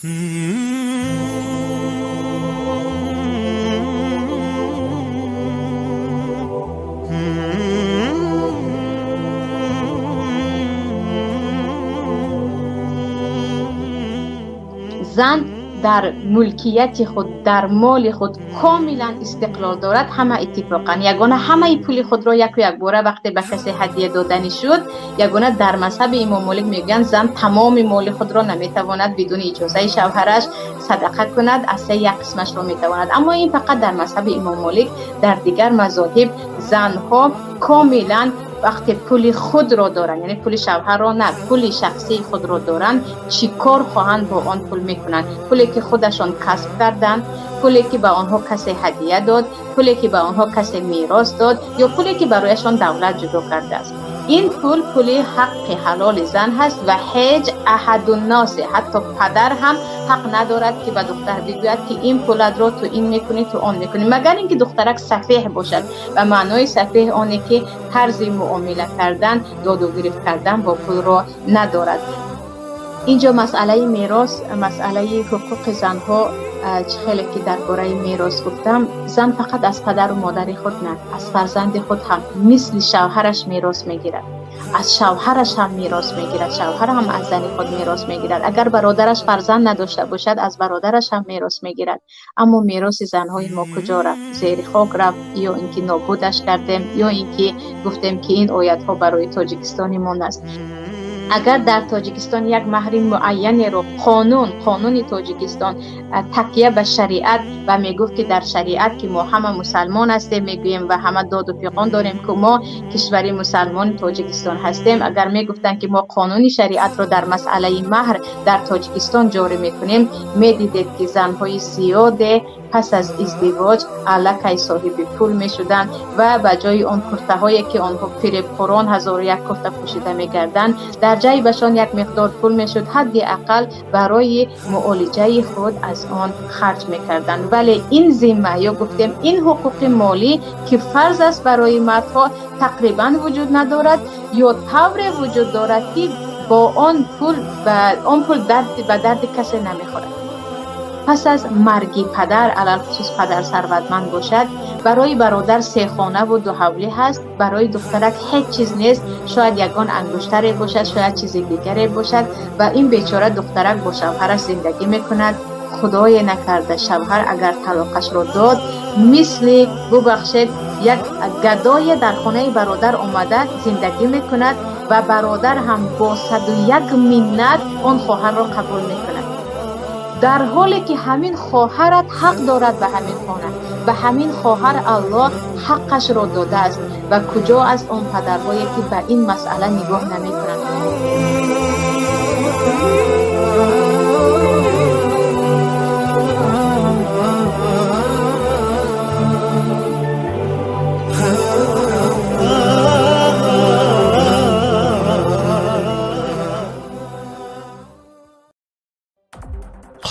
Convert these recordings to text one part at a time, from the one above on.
Зан дар мулкияти худ, дар моли худ комилан истиқлол дорад. Ҳама иттифоқан ягона ҳамаи пули худро яку якбора вақте ба касе ҳадия доданӣ шуд, ягона дар мазҳаби Имом Молик мегӯянд зан тамоми моли худро наметавонад бидуни иҷозаи шавҳараш садақа кунад, аз се як қисмашро метавонад. Аммо ин фақат дар мазҳаби Имом Молик. Дар дигар мазоҳиб занҳо комилан вақте пули худро доранд, яъне пули шавҳарро на, пули шахсии худро доранд, чӣ кор хоҳанд бо он пул мекунанд. Пуле ки худашон касб карданд, пуле ки ба онҳо касе ҳадия дод, пуле ки ба онҳо касе мерос дод ё пуле ки барояшон давлат ҷудо кардааст. Ин пул пули ҳаққи ҳалоли зан ҳаст ва ҳеҷ аҳадунносе, ҳатто падар ҳам ҳақ надорад ки ба духтар бигӯяд ки ин пулатро ту ин мекунӣ, ту он мекунӣ, магар ин ки духтарак сафеҳ бошад. Ба маънои сафеҳ оне ки тарзи муомила кардан, доду гирифт кардан бо пулро надорад. Инҷо масъалаи мерос, масъалаи ҳуқуқи занҳо, чӣ хеле ки дар бораи мерос гуфтам, зан фақат аз падару модари худ на, аз фарзанди худ ҳам мисли шавҳараш мерос мегирад, аз шавҳараш ҳам мерос мегирад, шавҳар ҳам аз зани худ мерос мегирад. Агар бародараш фарзанд надошта бошад, аз бародараш ҳам мерос мегирад. Аммо мероси занҳои мо куҷо рафт? Зери хок рафт, ё ин ки нобудаш кардем, ё ин ки гуфтем ки ин оятҳо барои Тоҷикистони мо аст. Агар дар Тоҷикистон як маҳри муайянеро қонуни Тоҷикистон такя ба шариат ва мегуфт ки дар шариат ки мо ҳама мусалмон ҳастем мегӯем ва ҳама доду фиғон дорем ки мо кишвари мусалмони Тоҷикистон ҳастем, агар мегуфтанд ки мо қонуни шариатро дар масъалаи маҳр дар Тоҷикистон ҷорӣ мекунем, медидед ки занҳои зиёде пас аз издивоҷ аллакай соҳиби пул мешуданд ва ба ҷои он куртаҳое ки онҳо фиребхӯрон 1001 курта пӯшида мегарданд, дар ҷайбашон як миқдор пул мешуд, ҳадди ақал барои муолиҷаи худ аз он харҷ мекарданд. Вале ин зимма ё гуфтем ин ҳуқуқи молӣ ки фарз аст барои мардҳо тақрибан вуҷуд надорад ё тавре вуҷуд дорад ки бо он пул ба дарди касе намехӯрад. Пас аз марги падар, алалхусус падар сарватманд бошад, барои бародар се хонаву ду ҳавлӣ ҳаст, барои духтарак ҳеҷ чиз нест, шояд ягон ангуштаре бошад, шояд чизи дигаре бошад ва ин бечора духтарак бо шавҳараш зиндагӣ мекунад. Худое накарда шавҳар агар талоқашро дод, мисли бубахшед як гадое дар хонаи бародар омада зиндагӣ мекунад ва бародар ҳам бо 101 миннат он хоҳарро қабул мекунад, дар ҳоле ки ҳамин хоҳарат ҳақ дорад ба ҳамин хона, ба ҳамин хоҳар Аллоҳ ҳаққашро додааст. Ва куҷо аст он падарҳое ки ба ин масъала нигоҳ намекунанд?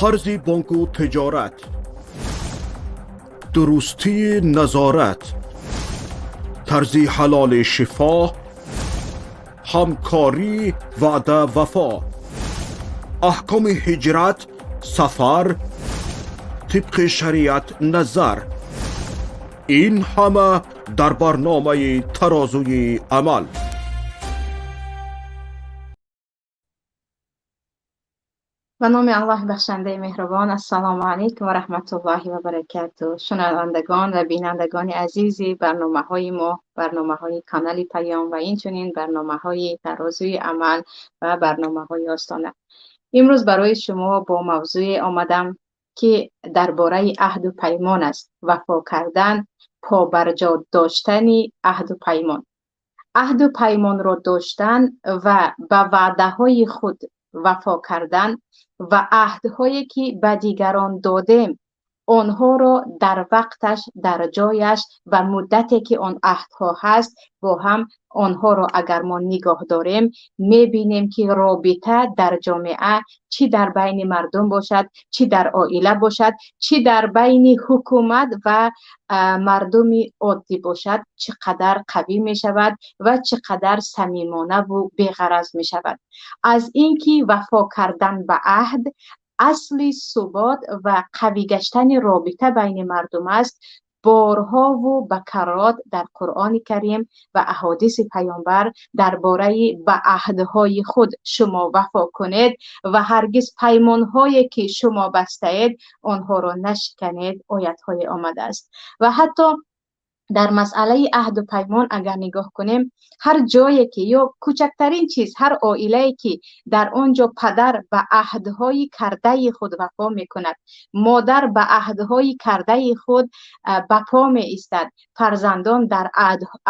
қарзи бонку тиҷорат, дурустии назорат, тарзи ҳалоли шифо, ҳамкорӣ, ваъда, вафо, аҳкоми ҳиҷрат, сафар, тибқи шариат назар. Ин ҳама дар барномаи тарозуи амал. Ба номи Аллоҳи бахшандаи меҳрубон. Ассалому алайкум ва раҳматуллоҳи ва баракату. Шунавандагон ва бинандагони азизи барномаҳои мо, барномаҳои канали Паём ва инчунин барномаҳои тарозуи амал ва барномаҳои Остона. Имрӯз барои шумо бо мавзӯе омадам ки дар бораи аҳду паймон аст. Вафо кардан, побарҷо доштани аҳду паймон. Аҳду паймонро доштан ва ба ваъдаҳои худ вафо кардан ва аҳдҳое ки ба дигарон додем, онҳоро дар вақташ, дар ҷояш ва муддате ки он аҳдҳо ҳаст, бо ҳам онҳоро агар мо нигоҳ дорем, мебинем ки робита дар ҷомеа чӣ дар байни мардум бошад, чӣ дар оила бошад, чӣ дар байни ҳукумат ва мардуми оддӣ бошад, чӣ қадар қавӣ мешавад ва чӣ қадар самимонаву беғараз мешавад. Аз ин ки вафо кардан ба аҳд, асли субот ва қавӣ гаштани робита байни мардум аст, борҳову ба каррот дар Қуръони Карим ва аҳодиси Паёмбар дар бораи ба аҳдҳои худ шумо вафо кунед ва ҳаргиз паймонҳое ки шумо бастаед онҳоро нашиканед оятҳое омадааст. Ва ҳатто дар масъалаи аҳду паймон агар нигоҳ кунем, ҳар ҷое ки ё кӯчактарин чиз, ҳар оилае ки дар он ҷо падар ба аҳдҳои кардаи худ вафо мекунад, модар ба аҳдҳои кардаи худ ба по меистад, фарзандон дар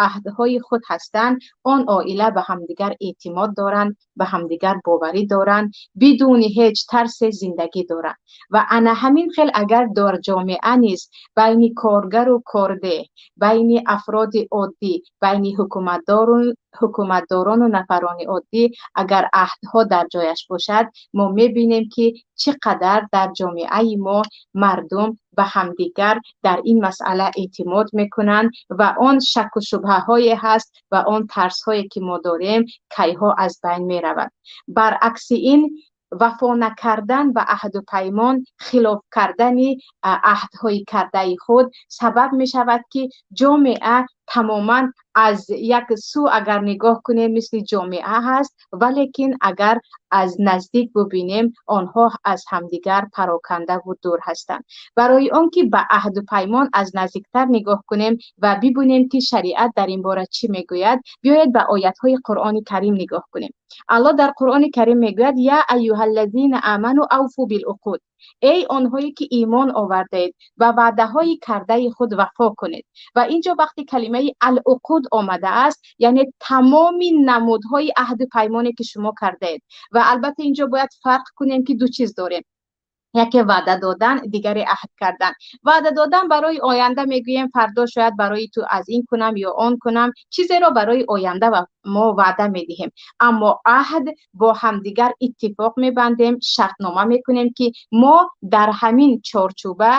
аҳдҳои худ ҳастанд, он оила ба ҳамдигар эътимод доранд, ба ҳамдигар боварӣ доранд, бидуни ҳеҷ тарсе зиндагӣ доранд. Ва ана ҳамин хел агар дар ҷомеа низ байни коргару кордеҳ, байни афроди оддӣ, байни ҳукуматдорону нафарони оддӣ агар аҳдҳо дар ҷояш бошад, мо мебинем ки чӣ қадар дар ҷомеаи мо мардум ба ҳамдигар дар ин масъала эътимод мекунанд ва он шакку шубҳаҳое ҳаст ва он тарсҳое ки мо дорем кайҳо аз байн меравад. Баръакси ин, вафо накардан ба аҳду паймон, хилоф кардани аҳдҳои кардаи худ сабаб мешавад ки ҷомеа тамоман аз як сӯ агар нигоҳ кунем мисли ҷомеа ҳаст, валекин агар аз наздик бубинем онҳо аз ҳамдигар парокандаву дур ҳастанд. Барои он ки ба аҳду паймон аз наздиктар нигоҳ кунем ва бибинем ки шариат дар ин бора чӣ мегӯяд, биёед ба оятҳои Қуръони Карим нигоҳ кунем. Аллоҳ дар Қуръони Карим мегӯяд: Я айюҳаллазина аману авфу билуқуд. Эй онҳое ки имон овардаед, ба ваъдаҳои кардаи худ вафо кунед. Ва инҷо вақти калимаи ал-уқуд омадааст, яъне тамоми намудҳои аҳду паймоне ки шумо кардаед. Ва албатта инҷо бояд фарқ кунем ки ду чиз дорем. Яке ваъда додан, дигаре аҳд кардан. Ваъда додан барои оянда мегӯем, фардо шояд барои ту аз ин кунам ё он кунам, чизеро барои оянда мо ваъда медиҳем. Аммо аҳд бо ҳамдигар иттифоқ мебандем, шартнома мекунем ки мо дар ҳамин чорчӯба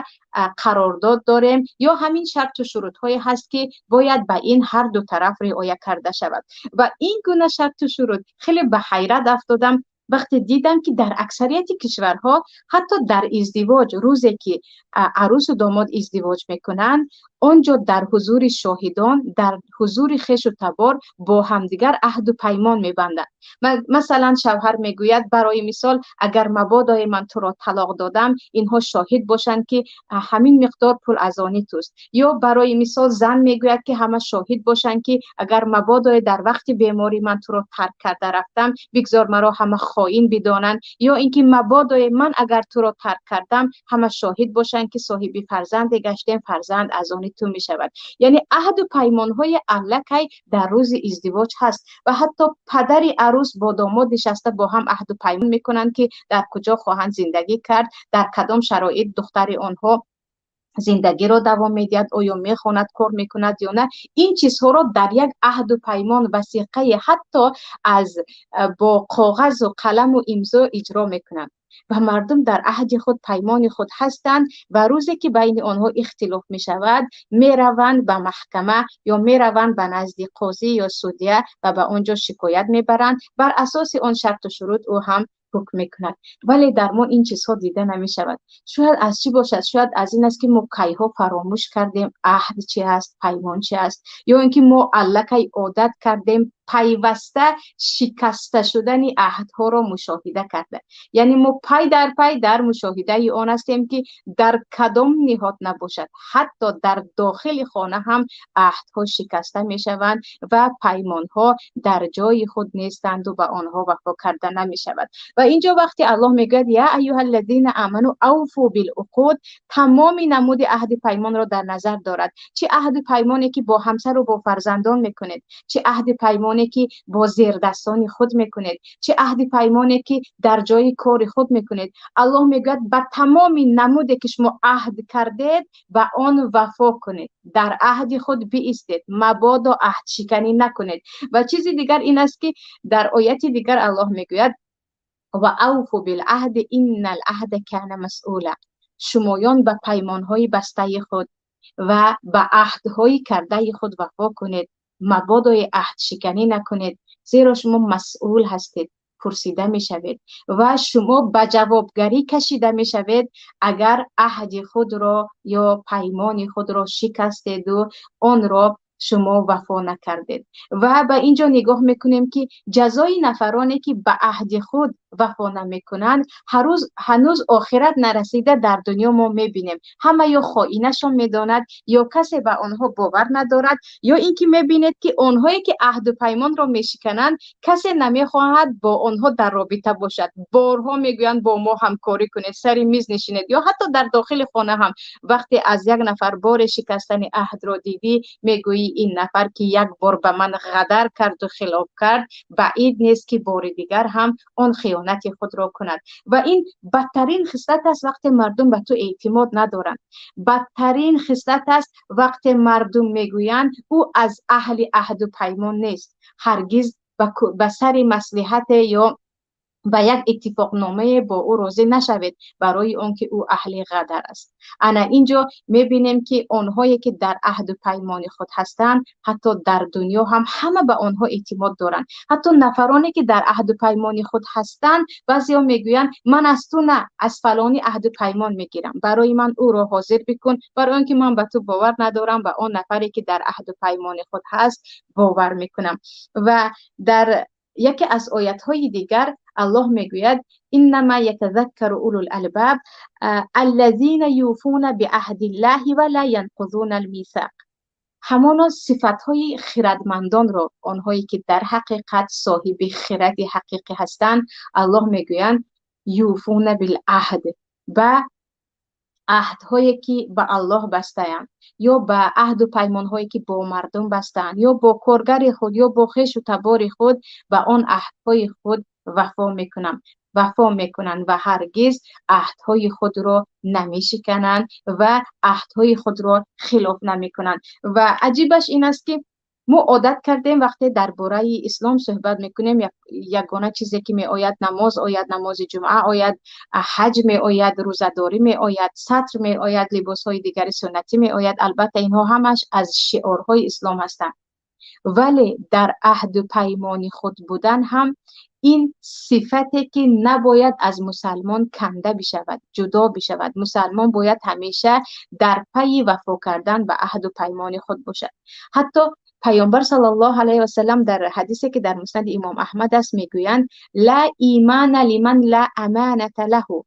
қарордод дорем ё ҳамин шарту шурутҳое ҳаст ки бояд ба ин ҳар ду тараф риоя карда шавад. Ва ин гуна шарту шурут хеле ба ҳайрат афтодам вақте дидам ки дар аксарияти кишварҳо ҳатто дар издивоҷ, рӯзе ки арӯсу домод издивоҷ мекунанд, он ҷо дар ҳузури шоҳидон, дар ҳузури хешу табор бо ҳамдигар аҳду паймон мебанданд. Масалан, шавҳар мегӯяд, барои мисол, агар мабодое ман туро талоқ додам, инҳо шоҳид бошанд ки ҳамин миқдор пул аз они туст. Ё барои мисол зан мегӯяд ки ҳама шоҳид бошанд ки агар мабодое дар вақти беморӣ ман туро тарк карда рафтам, бигзор маро ҳама хоин бидонанд. Ё ин ки мабодое ман агар туро тарк кардам, ҳама шоҳид бошанд ки соҳиби фарзанде гаштем, фарзанд аз они ту мешавад. Яъне аҳду паймонҳои аллакай дар рӯзи издивоҷ ҳаст ва ҳатто падари арӯс бо домод нишаста бо ҳам аҳду паймон мекунанд ки дар куҷо хоҳанд зиндагӣ кард, дар кадом шароит духтари онҳо зиндагиро давом медиҳад, оё мехонад, кор мекунад ё на. Ин чизҳоро дар як аҳду паймон, васиқаи ҳатто аз бо коғазу қаламу имзо иҷро мекунанд. Ва мардум дар аҳди худ, паймони худ ҳастанд ва рӯзе ки байни онҳо ихтилоф мешавад, мераванд ба маҳкама ё мераванд ба назди қозӣ ё судя ва ба он ҷо шикоят мебаранд. Бар асоси он шарту шурут ӯ ҳам ҳукм мекунад. Вале дар мо ин чизҳо дида намешавад. Шояд аз чӣ бошад? Шояд аз ин аст ки мо кайҳо фаромӯш кардем аҳд чи аст, паймон чи аст, ё ин ки мо аллакай одат кардем пайваста шикаста шудани аҳдҳоро мушоҳида карда. Яъне мо пай дар пай дар мушоҳидаи он ҳастем ки дар кадом ниҳод набошад, ҳатто дар дохили хона ҳам аҳдҳо шикаста мешаванд ва паймонҳо дар ҷои худ нестанду ба онҳо вафо карда намешавад. Ва инҷо вақте Аллоҳ мегӯяд: Я айюҳаллазина аману авфу билуқуд, тамоми намуди аҳди паймонро дар назар дорад. Чӣ аҳди паймоне ки бо ҳамсару бо фарзандон мекунед, чӣ аҳди паймоне ки бо зердастони худ мекунед, чӣ аҳди паймоне ки дар ҷои кори худ мекунед. Аллоҳ мегӯяд ба тамоми намуде ки шумо аҳд кардед, ба он вафо кунед, дар аҳди худ биистед, мабодо аҳдшиканӣ накунед. Ва чизи дигар ин аст ки дар ояти дигар Аллоҳ мегӯяд: ва авфу билаҳди иннал аҳда кана масъула. Шумоён ба паймонҳои бастаи худ ва ба аҳдҳои кардаи худ вафо кунед, мабодои аҳдшиканӣ накунед, зеро шумо масъул ҳастед, Пурсида мешавед ва шумо ба ҷавобгарӣ кашида мешавед, агар аҳди худро ё паймони худро шикастеду онро шумо вафо накардед. Ва ба ин ҷо нигоҳ мекунем, ки ҷазои нафароне, ки ба аҳди худ вафо намекунанд, ҳанӯз охират нарасида дар дунё мо мебинем. Ҳама ё хоинашон медонад, ё касе ба онҳо бовар надорад, ё ин ки мебинед, ки онҳое, ки аҳду паймонро мешикананд, касе намехоҳад бо онҳо дар робита бошад. Борҳо мегӯянд, бо мо ҳамкорӣ кунед, сари миз нишинед, ё ҳатто дар дохили хона ҳам вақте аз як нафар боре шикастани аҳдро дидӣ, мегӯӣ, ин нафар, ки як бор ба ман ғадар карду хилоф кард, баид нест, ки бори дигар ҳам он хиёнати худро кунад. Ва ин бадтарин хислат аст, вақте мардум ба ту эътимод надоранд. Бадтарин хислат аст, вақте мардум мегӯянд, ӯ аз аҳли аҳду паймон нест. Ҳаргиз ба сари маслиҳате ё ба як иттифоқномае бо ӯ розӣ нашавед, барои он ки ӯ аҳли ғадар аст. Ана ин ҷо мебинем, ки онҳое, ки дар аҳду паймони худ ҳастанд, ҳатто дар дунё ҳам ҳама ба онҳо эътимод доранд. Ҳатто нафароне, ки дар аҳду паймони худ ҳастанд, баъзеҳо мегӯянд, ман аз ту на, аз фалонӣ аҳду паймон мегирам, барои ман ӯро ҳозир бикун, барои он ки ман ба ту бовар надорам, ба он нафаре, ки дар аҳду паймони худ ҳаст, бовар мекунам. Ва дар яке аз оятҳои дигар Аллоҳ мегӯяд: иннама ятазаккару улул албаб аллазина юфуна биаҳдиллаҳи ва ла янқузуна алмисоқ. Ҳамоно сифатҳои хирадмандонро, онҳое, ки дар ҳақиқат соҳиби хиради ҳақиқӣ ҳастанд, Аллоҳ мегӯянд, юфуна билаҳд, ба аҳдҳое, ки ба Аллоҳ бастаанд, ё ба аҳду паймонҳое, ки бо мардум бастаанд, ё бо коргари худ, ё бо хешу табори худ, ба он аҳдҳои худ вафо мекунам, вафо мекунанд ва ҳаргиз аҳдҳои худро намешикананд ва аҳдҳои худро хилоф намекунанд. Ва аҷибаш ин аст, ки мо одат кардем, вақте дар бораи ислом суҳбат мекунем, ягона чизе, ки меояд, намоз ояд, намози ҷумъа ояд, ҳаҷ меояд, рӯзадорӣ меояд, сатр меояд, либосҳои дигари суннатӣ меояд. Албатта, инҳо ҳамаш аз шиорҳои ислом ҳастанд, вале дар аҳду паймони худ будан ҳам ин сифате, ки набояд аз мусалмон канда бишавад, ҷудо бишавад. Мусалмон бояд ҳамеша дар пайи вафо кардан ба аҳду паймони худ бошад. Ҳатто Паёмбар саллаллоҳу алайҳи васаллам дар ҳадисе, ки дар Муснади Имом Аҳмад аст, мегӯянд: ла имана лиман ла аманата лаҳу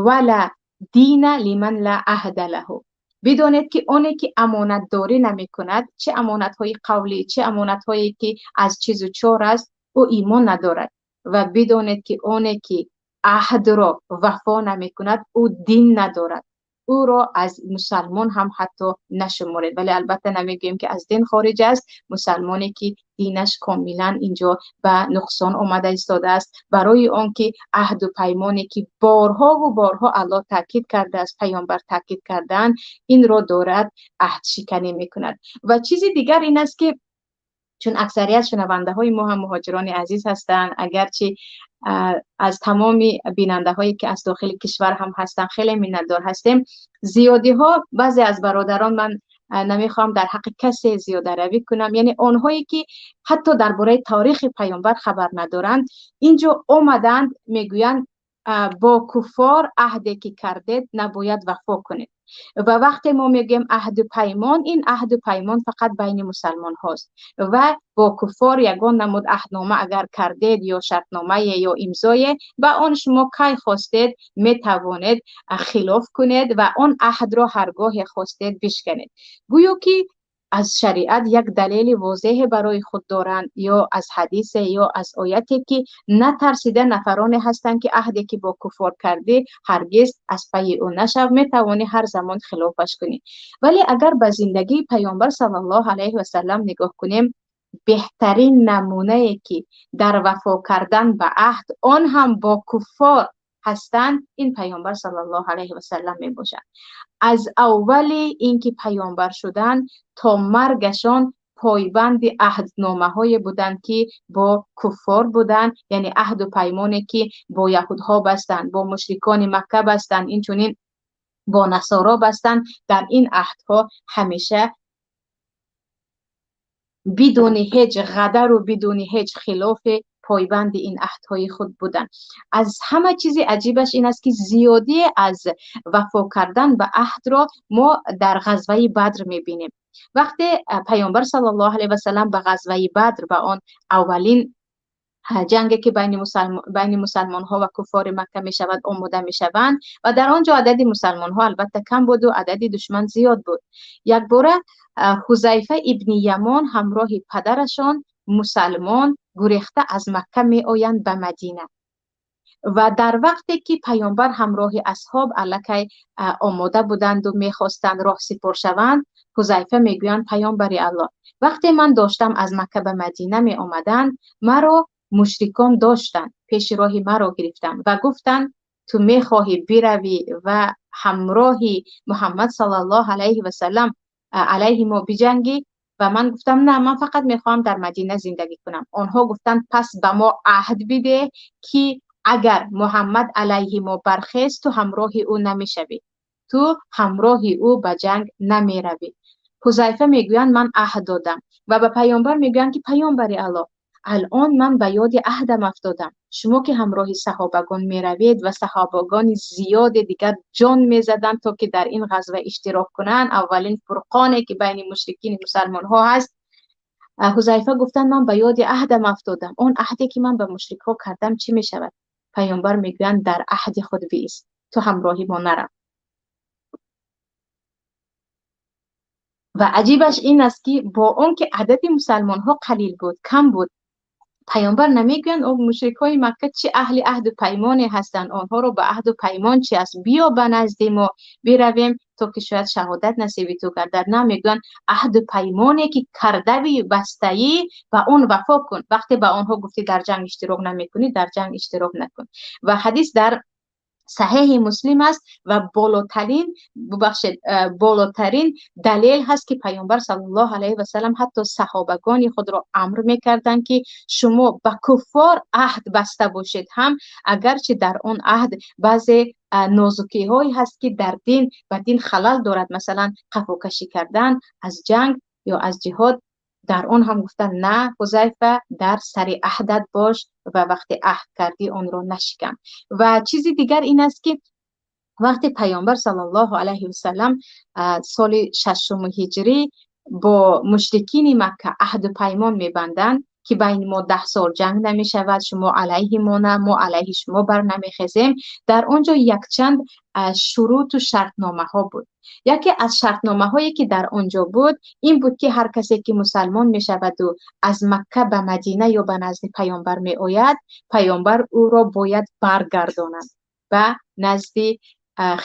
вала дина лиман ла аҳда лаҳу. Бидонед, ки оне, ки амонатдорӣ намекунад, чӣ амонатҳои қавлӣ, чӣ амонатҳое, ки аз чизу чор аст, ӯ имон надорад. Ва бидонед, ки оне, ки аҳдро вафо намекунад, ӯ дин надорад. Ӯро аз мусалмон ҳам ҳатто нашуморед. Вале албатта намегӯем, ки аз дин хориҷ аст. Мусалмоне, ки динаш комилан инҷо ба нуқсон омада истодааст, барои он ки аҳду паймоне, ки борҳову борҳо Аллоҳ таъкид кардааст, Паёмбар таъкид кардаанд, инро дорад аҳдшиканӣ мекунад. Ва чизи дигар ин аст, ки чун аксарият шунавандаҳои мо ҳам муҳоҷирони азиз ҳастанд, агарчи аз тамоми бинандаҳое, ки аз дохили кишвар ҳам ҳастанд, хеле миннатдор ҳастем. Зиёдиҳо, баъзе аз бародарон, ман намехоҳам дар ҳаққи касе зиёдаравӣ кунам, яъне онҳое, ки ҳатто дар бораи таърихи Паёмбар хабар надоранд, инҷо омаданд, мегӯянд, бо куффор аҳде, ки кардед, набояд вафо кунед. Ва вақте мо мегӯем аҳду паймон, ин аҳду паймон фақат байни мусалмонҳост ва бо куффор ягон намуд аҳднома агар кардед, ё шартномае, ё имзое, ба он шумо кай хостед метавонед хилоф кунед ва он аҳдро ҳар гоҳе хостед бишканед. Гӯё ки аз шариат як далели возеҳе барои худ доранд, ё аз ҳадисе, ё аз ояте, ки натарсида нафароне ҳастанд, ки аҳде, ки бо куффор кардӣ, ҳаргиз аз пайи ӯ нашав, метавонӣ ҳар замон хилофаш кунӣ. Вале агар ба зиндагии Паёмбар саллаллоҳу алайҳи васаллам нигоҳ кунем, беҳтарин намунае, ки дар вафо кардан ба аҳд, он ҳам бо куффор ҳастанд, ин Паёмбар саллаллоҳу алайҳи васаллам мебошад. Аз аввали инки паёмбар шудан то маргашон пойбанди аҳдномаҳое буданд, ки бо куффор буданд, яъне аҳду паймоне, ки бо яҳудҳо бастанд, бо мушрикони Макка бастанд, инчунин бо насоро бастанд. Дар ин аҳдҳо ҳамеша бидуни ҳеҷ ғадару бидуни ҳеҷ хилофе пойбанди ин аҳдҳои худ буданд. Аз ҳама чизи аҷибаш ин аст, ки зиёдӣ аз вафо кардан ба аҳдро мо дар ғазваи Бадр мебинем. Вақте паёмбар саллаллоҳу алайҳи васаллам ба ғазваи Бадр, ба он аввалин ҷанге ки байни мусалмонҳо ва куффори Макка мешавад, омода мешаванд ва дар он ҷо адади мусалмонҳо албатта кам буду адади душман зиёд буд. Якбора Ҳузайфа ибни Ямон ҳамроҳи падарашон мусалмон гурехта аз Макка меоянд ба Мадина. Ва дар вақте ки паёмбар ҳамроҳи асҳоб аллакай омода буданду мехостанд роҳ сипор шаванд, Ҳузайфа мегӯянд: паёмбари Аллоҳ, вақте ман доштам аз Макка ба Мадина меомаданд, маро мушрикон доштанд, пеши роҳи маро гирифтанд ва гуфтанд: ту мехоҳӣ биравӣ ва ҳамроҳи Муҳаммад саллаллоҳу алайҳи васаллам алайҳи мо биҷангӣ? Ва ман гуфтам: на, ман фақат мехоҳам дар Мадина зиндагӣ кунам. Онҳо гуфтанд: пас ба мо аҳд бидеҳ, ки агар Муҳаммад алайҳи мо бархест, ту ҳамроҳи ӯ намешавӣ, ту ҳамроҳи ӯ ба ҷанг намеравӣ. Ҳузайфа мегӯянд: ман аҳд додам. Ва ба паёмбар мегӯянд, ки паёмбари Аллоҳ, алон ман ба ёди аҳдам афтодам. Шумо ки ҳамроҳи саҳобагон меравед ва саҳобагони зиёде дигар ҷон мезаданд, то ки дар ин ғазва иштирок кунанд, аввалин фурқоне ки байни мушрикини мусалмонҳо ҳаст. Ҳузайфа гуфтанд: ман ба ёди аҳдам афтодам, он аҳде ки ман ба мушрикҳо кардам чӣ мешавад? Паёмбар мегӯянд: дар аҳди худ биист, ту ҳамроҳи мо нарав. Ва аҷибаш ин аст, ки бо он ки адади мусалмонҳо қалил буд, кам буд, паёмбар намегӯянд: о мушрикҳои Макка чӣ аҳли аҳду паймоне ҳастанд, онҳоро ба аҳду паймон чи аст, биё ба назди мо биравем, то ки шояд шаҳодат насиби ту гардад. На, мегӯянд: аҳду паймоне ки кардави бастаӣ, ба он вафо кун. Вақте ба онҳо гуфтӣ дар ҷанг иштирок намекунӣ, дар ҷанг иштирок накун. Ва ҳадис дар саҳеҳи Муслим аст ва болотарин, бубахшед, болотарин далел ҳаст, ки паёмбар саллаллоҳу алайҳи васаллам ҳатто саҳобагони худро амр мекарданд, ки шумо ба куффор аҳд баста бошед ҳам, агарчи дар он аҳд баъзе нозукиҳое ҳаст, ки дар дин ба дин халал дорад, масалан қафокашӣ кардан аз ҷанг ё аз ҷиҳод, дар он ҳам гуфтанд: на, Ҳузайфа, дар сари аҳдат бош ва вақте аҳд кардӣ онро нашикан. Ва чизи дигар ин аст, ки вақте паёмбар саллаллоҳу алайҳи васаллам соли шашуми ҳиҷрӣ бо мушрикини Макка аҳду паймон мебанданд, ки байни мо 10 сол ҷанг намешавад, шумо алайҳи мо на, мо алайҳи шумо бар намехезем, дар он ҷо якчанд шуруту шартномаҳо буд. Яке аз шартномаҳое ки дар он ҷо буд ин буд, ки ҳар касе ки мусалмон мешаваду аз Макка ба Мадина ё ба назди паёмбар меояд, паёмбар ӯро бояд баргардонад ба назди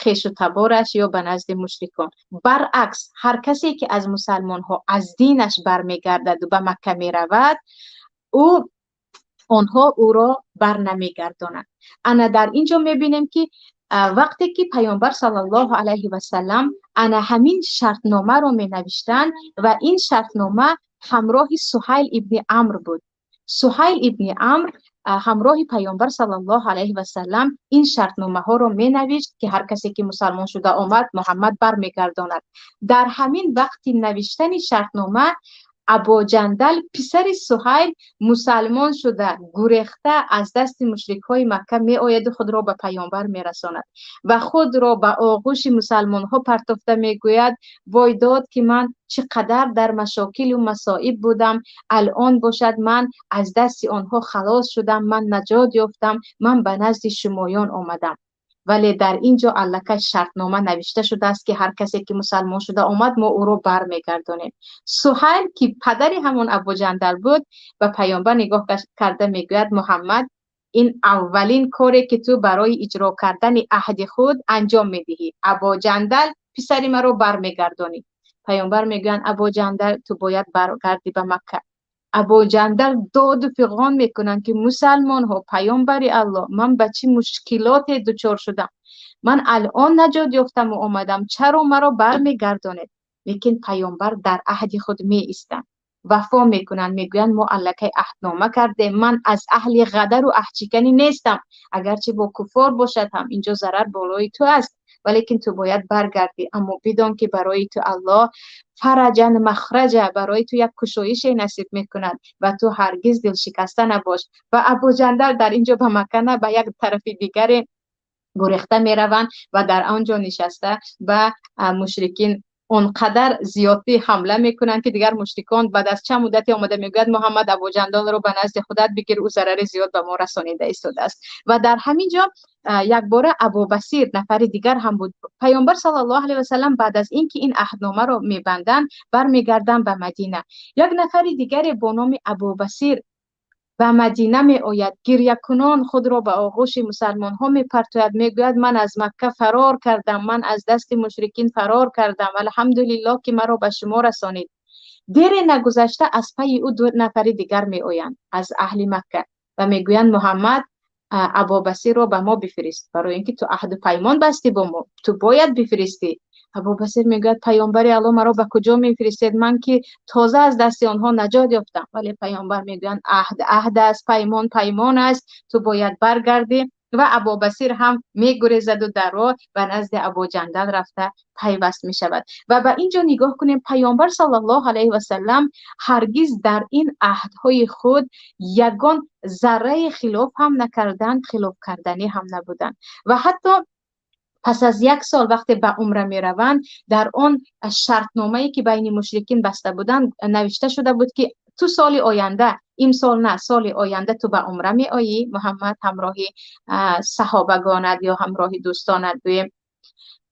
хешу табораш ё ба назди мушрикон. Баръакс, ҳар касе ки аз мусалмонҳо аз динаш бармегардаду ба Макка меравад, онҳо ӯро бар намегардонанд. Ана дар ин ҷо мебинем, ки вақте ки паёмбар саллаллоҳу алайҳи васаллам ана ҳамин шартномаро менавиштанд ва ин шартнома ҳамроҳи Суҳайл ибни Амр буд. Суҳайл ибни Амр ҳамроҳи паёмбар саллаллоҳу алайҳи васаллам ин шартномаҳоро менавишт, ки ҳар касе ки мусалмон шуда омад, Муҳаммад бармегардонад. Дар ҳамин вақти навиштани шартнома Абу Ҷандал писари Суҳайл мусалмон шуда гурехта аз дасти мушрикҳои Макка меояду худро ба паёмбар мерасонад ва худро ба оғӯши мусалмонҳо партофта мегӯяд: вой дод, ки ман чӣ қадар дар машокилу масоиб будам, алон бошад ман аз дасти онҳо халос шудам, ман наҷот ёфтам, ман ба назди шумоён омадам. Вале дар ин ҷо аллакай шартнома навишта шудааст, ки ҳар касе ки мусалмон шуда омад, мо ӯро бармегардонем. Суҳайл, ки падари ҳамон Абу Ҷандал буд, ба паёмбар нигоҳ карда мегӯяд: Муҳаммад, ин аввалин коре ки ту барои иҷро кардани аҳди худ анҷом медиҳӣ. Абу Ҷандал писари маро бармегардонӣ. Паёмбар мегӯянд: Абу Ҷандал, ту бояд баргардӣ ба Макка. Абу Ҷандал доду фиғон мекунанд, ки мусалмонҳо, паёмбари Аллоҳ, ман ба чӣ мушкилоте дучор шудам, ман алон наҷот ёфтаму омадам, чаро маро бармегардонед? Лекин паёмбар дар аҳди худ меистанд. Вафо мекунанд, мегӯянд: мо аллакай аҳднома кардем, ман аз аҳли ғадару аҳдшиканӣ нестам. Агарчи бо куффор бошад ҳам, инҷо зарар болои ту аст, валекин ту бояд баргардӣ. Аммо бидон, ки барои ту Аллоҳ фараҷан махраҷа, барои ту як кушоише насиб мекунад ва ту ҳаргиз дилшикаста набош. Ва Абуҷандал дар инҷо ба Макка на, ба як тарафи дигаре гурехта мераванд ва дар он ҷо нишаста ба мушрикин он қадар зиёдтӣ ҳамла мекунанд, ки дигар мушрикон баъд аз чанд муддате омада мегӯяд: Муҳаммад, Абуҷандалро ба назди худат бигир, ӯ зарари зиёд ба мо расонида истодааст. Ва дар ҳамин ҷо якбора Абубасир, нафари дигар ҳам буд. Паёмбар саллаллоҳу алайҳи васаллам баъд аз ин ки ин аҳдномаро мебанданд, бармегарданд ба Мадина. Як нафари дигаре бо номи Абубасир ба Мадина меояд, гирякунон худро ба оғӯши мусалмонҳо мепартояд, мегӯяд: ман аз Макка фарор кардам, ман аз дасти мушрикин фарор кардам, алҳамдулиллоҳ, ки маро ба шумо расонид. Дере нагузашта аз пайи ӯ ду нафари дигар меоянд аз аҳли Макка ва мегӯянд: Муҳаммад, Абубасирро ба мо бифирист, барои ин ки ту аҳду паймон бастӣ бо мо, ту бояд бифиристӣ. Абубасир мегӯяд: паёмбари Аллоҳ, маро ба куҷо мефиристед? Ман ки тоза аз дасти онҳо наҷот ёфтам. Вале паёмбар мегӯянд: аҳд аҳд аст, паймон паймон аст, ту бояд баргардӣ. Ва Абубасир ҳам мегурезаду дар роҳ ба назди Абуҷандал рафта пайваст мешавад. Ва ба ин ҷо нигоҳ кунем, паёмбар саллаллоҳу алайҳи васаллам ҳаргиз дар ин аҳдҳои худ ягон зарраи хилоф ҳам накарданд, хилоф карданӣ ҳам набуданд. Ва ҳатто пас аз як сол, вақте ба умра мераванд, дар он шартномае, ки байни мушрикин баста буданд, навишта шуда буд, ки ту соли оянда, имсол на, соли оянда ту ба умра меоӣ, Муҳаммад, ҳамроҳи саҳобагонат ё ҳамроҳи дӯстонат гӯем,